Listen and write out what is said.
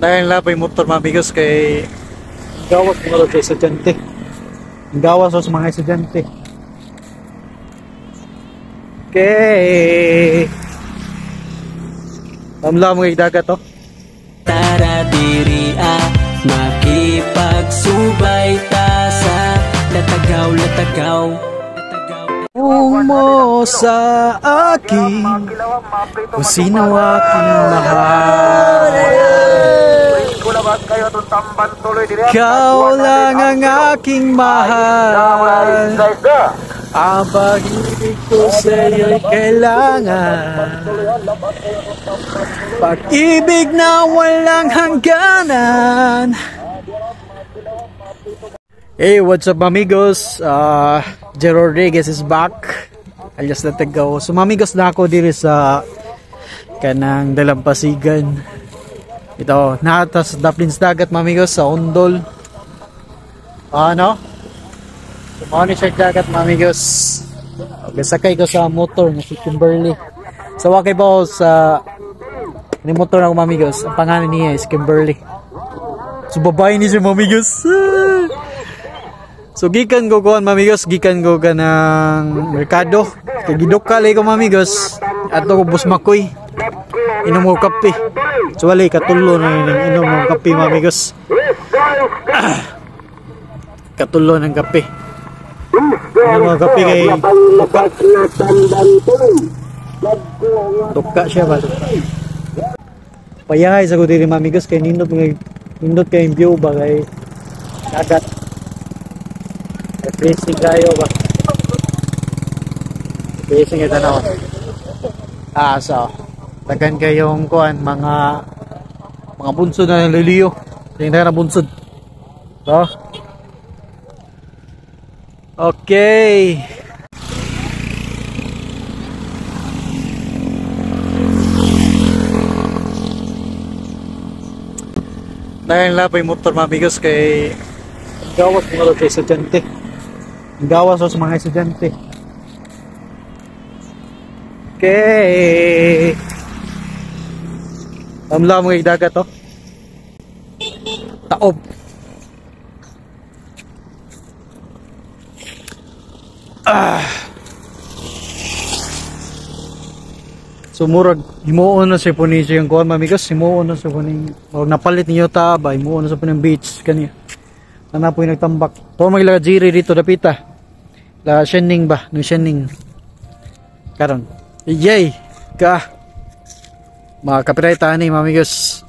Dahil lapay motor mga amigos kay gawas mga sa estudyante. Gawas sa mga estudyante. Okay. Tamla mo dagat to. Tara diri ah, makipagsubay ta sa latagaw latagaw. Kung mo sa akin kung sino aking mahal. Ikaw lang ang aking mahal. Ang pag-ibig ko sa'yo'y kailangan. Pag-ibig na walang hangganan. Hey, what's up, amigos? Gerard Rodriguez is back. Alias Latagaw. So, amigos na ako diri sa kanang dalampasigan. Ito, natas daplins dagat, amigos, sa Ondol. Ano? So, mao ni siya dagat, amigos. Okay, sakay ko sa motor na si Kimberly. So, wakay ba sa ni motor na ako, amigos. Ang pangalan niya is Kimberly. So, babae ni siya, amigos. So gikan ko kuan, mamigos, gikan ko ka ng merkado. Kay gidukal ko, mamigos. Ato ko busmakoy. Inom ko kape. So wala katulo na yun inom ng kape, mamigos. Katulo ng kape. Inom ko kape kay tuka. Tuka siya ba? Payahay sa ko diri, mamigos, kay nindot mga nindot kay view ba kay dagat. Blessing kayo ba? Blessing ito na. So, tagan kayong kuan mga bunsod na naliliyo. Tingnan na bunsod. So, okay. Dahil lapay motor mga amigos kay gawas mga sa estudyante. Gawas sa mga estudyante. Okay. Tamla mo dagat to. Taob. Ah. So murag himuon na siya po ni siya yung kuan, mamigos, himuon na siya po ni murag napalit niyo ta ba, himuon na siya po ng beach kaniya. Sana po yung nagtambak. To maglaga jiri dito dapita. La shening ba, no shening. Karon. Yay ka. Mga copyright ani, mamigos.